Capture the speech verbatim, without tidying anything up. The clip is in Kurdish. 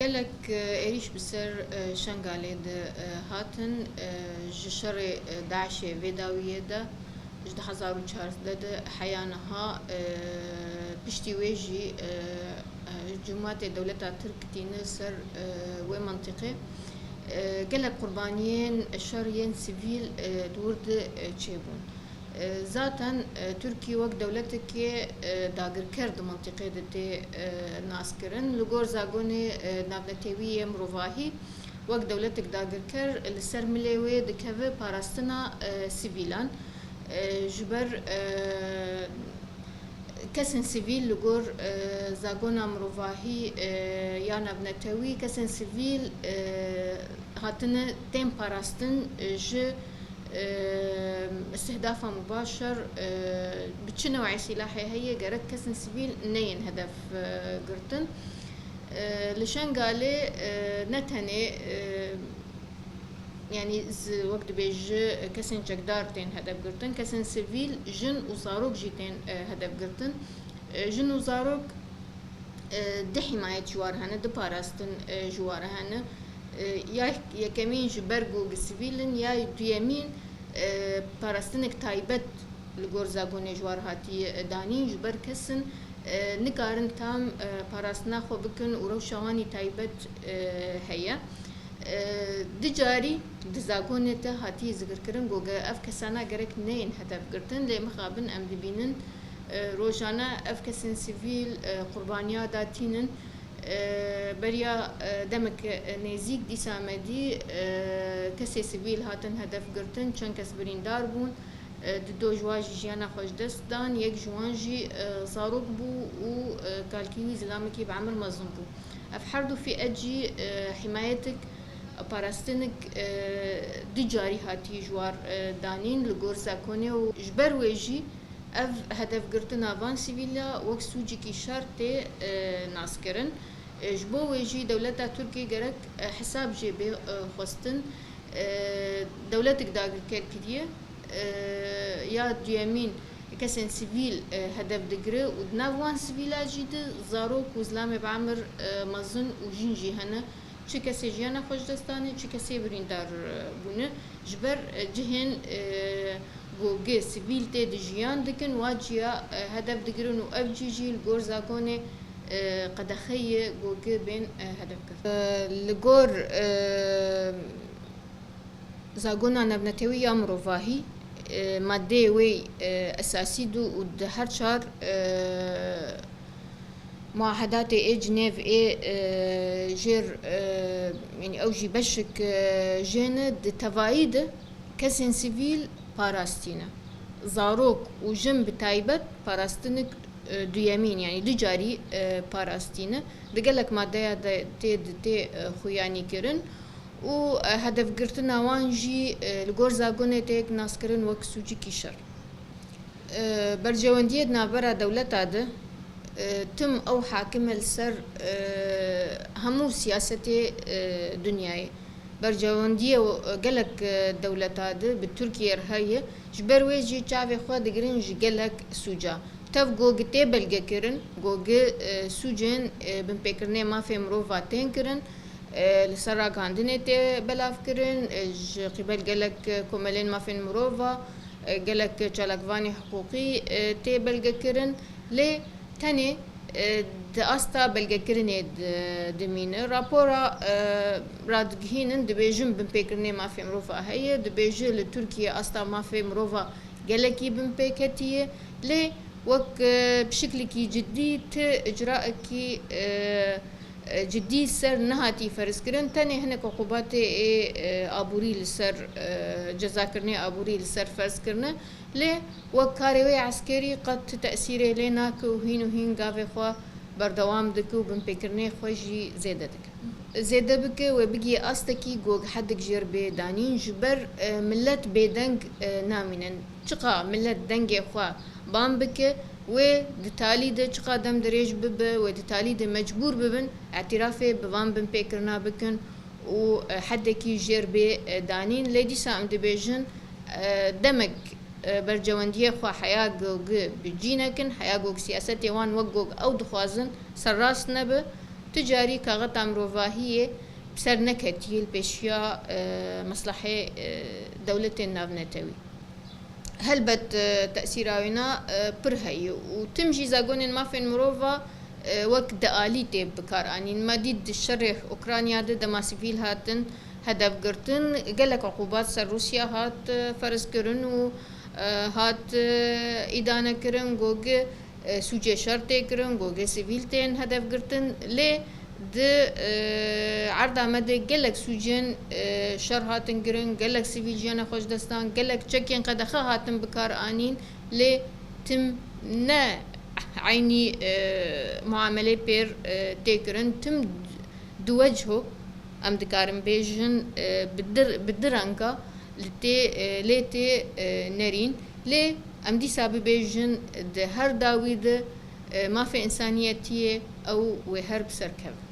Gelek, e, êrîş bi ser, e, Şengalê de, e, hatin, e, ji şerê, e, DAIŞê vê dawiyê de, ji du hezar û çardeh de heya niha, e, piştî wê jî, e, e, cûmatê dewleta Tirk tîne ser, e, wê mentiqê. E, gelek qurbaniyên şer yên sivîl, e, di wir de, e, çêbûn. E, zaten, e, Tirkî wek dewletekê, e, dagirker di mentiqê de tê, e, naskirin. Li gor zagonê, e, navnetewî yê mirovahî wek dewletek dagirker li ser milê wê dikeve parastina, e, sivîlan. E, ji ber, e, kesên sivîl li gor, e, zagona mirovahî, e, ya navnetewî, kesên sivîl, e, hatine tên parastin, e, ji, e, îstihdafa mubaşer, e, bi çi newê sîlahê heye, gerek kesên sivîl neyên hedef, e, girtin. E, li Şengalê, e, ne tenê, e, yanî zi-, wek dibêje kesên çekdar tên hedef girtin, kesên sivîl, jin û zarok jî tên, e, hedef girtin. E, jin û zarok, e, di himayet ji war hene, di parastin, e, ji war hene. E, ya yekemîn ji ber ku sivîl in, ya duyemîn, e, parastinek taybet li gor zagonê ji war hatiye, e, danîn, ji ber kesin, e, nikarin tam, e, parastina xwe bikin û rewşa wan î taybet, e, heye. E, du carî di zagonê de hatiye zikirkirin ku ge-, ev kesana gerek neyên hedef girtin, lê mixabin em dibînin, e, rojane ev kesên sivîl, e, qurbaniya da tînin. E, beriya, e, demek, e, nêzîk dîsa me dî, e, kesê sivîl hatin hedef girtin, çend kes birîndar bûn. E, di do ji wan jî jiyana xwe ji dest dan, yek ji wan jî, e, zarok bû û, e, kalkî wî zilamekî bi emir mezin bû. Ev her du fîet jî, e, himayetik, parastinik, e, du carî hatî ji war, e, danîn li gor zakonê û ji ber wê jî ev hedefgirtina van sivîla wek sûcekî şer tê, e, naskirin. E, ji bo wê jî dewleta Tirkiyê gerek, e, hesab jê bê, e, xwestin. E, dewletek dagirker kiriye. E, ya duyemîn kesên sivîl, e, hedef digire û di nav wan sivîla jî de zarok û zilamê bi emir, e, mezin û jin jî hene. Çi kesê jiyana xwe ji dest dane, çi kesê birîndar, e, bûne. Ji ber, e, cihên, e, ku gi sivîl tê de jiyan dikin, wa ciya, e, hedef digirin û ev cî jî li gor zagonê, e, qedexeyê ku gi bên, e, hedef kirin. E, li gor, e, zagona navnetewî ya mirovahî, e, madeyê wê, e, esasî du û di her çar, e, muahedatê ê Cinêv ê, e, jêr, e, yanî ew jî beşik, e, jê ne, di tevayî de kesên sivîl parastî ne. Zarok û jin bi taybet parastinik, e, duyemîn, yanî du carî, e, parastî ne. Di gelek madeya de tê, di tê, e, xuyanî kirin û, e, hedefgirtina wan jî, e, li gor zagonê tê naskirin wek sûcikî şer. E, berjewendiyê di navbera dewleta de, e, tim ew hakim e li ser, e, hemû siyasetê, e, dinyayê. Berjewendiyê, e, gelek, e, dewleta de bi Tirkiyê re heye, ji ber wê jî çavê xwe digirin ji gelek sûca. Tev ku gi tê belgekirin, ku gi, e, sûcên, e, binpêkirinê mafê mirova tên kirin, e, li ser ragihandinê tê belavkirin, e, ji qîbel gelek, e, komelên mafên mirova, e, gelek çalakvanê hiqûqî, e, tê belgekirin, lê tenê, e, di asta belgekirinê di-, dimîne. Rapora, e, radigihînin, dibêjin binpêkirinê mafê mirova heye, dibêje li Tirkiye asta mafê mirova gelekî binpê ketiye, lê wek, e, bi şiklekî cidî ti icraekî, e, e, cidî ser nehatî ferizkirin. Tenê hinek uqubatê ê, e, aborî li ser, e, cezakirinê aborî li ser ferz kirine. Lê wek karê wê eskerî qet ti tesîrê lê nake û hîn û hîn gavê xwe berdewam dike û binpêkirinê xwe jî zêde dike. Zêde bike wê bigihê astekî ku hedek jêr bê danîn, ji ber, e, milet bêdeng, e, namînin. Çiqa milet dengê xwe ban bike, wê di talî de çiqa dem dirêj bibe, wê di talî de mecbûr bibin îtirafê bi van binpêkirina bikin û, e, hedekî jêr bê, e, danîn. Lê dîsa em dibêjin, e, demek, e, bercewendiyê xwe heya ku gi bi cî nekin, heya ku siyasetê wan wek ku ew dixwazin serrast nebe, Ti carî kaxeta mirovahiyê bi ser neketiye li pêşiya, e, meslehê, e, dewletên navnetewî. Helbet, e, tesîra wêna, e, pir heye û tim jî zagonên mafên mirova, e, wek dialî tê bikaranîn. Me dît di şerê Ukrayna de dema sivîl hatin hedef girtin, gelek uqubat ser Rûsya hat, e, ferz kirin û, e, hat, e, îdane kirin, got, e, sûcê şer tê kirin, got, sivîl tên hedef girtin. Lê di, e, erda me de gelek sûcên, e, şer hatin kirin, gelek sivîl jiyana xwe ji dest dan, gelek çekên qedexe hatin bikaranîn, lê tim ne eynî, e, muamelê pêr, e, tê kirin, tim diweciho, em dikarin bêjin, e, bi dir-, bi du renga li tê, e, lê tê, e, nerîn. Lê em dîsa bibêjin di her dawî de, e, mafê însaniyetiyê ew wê her bi ser kevin.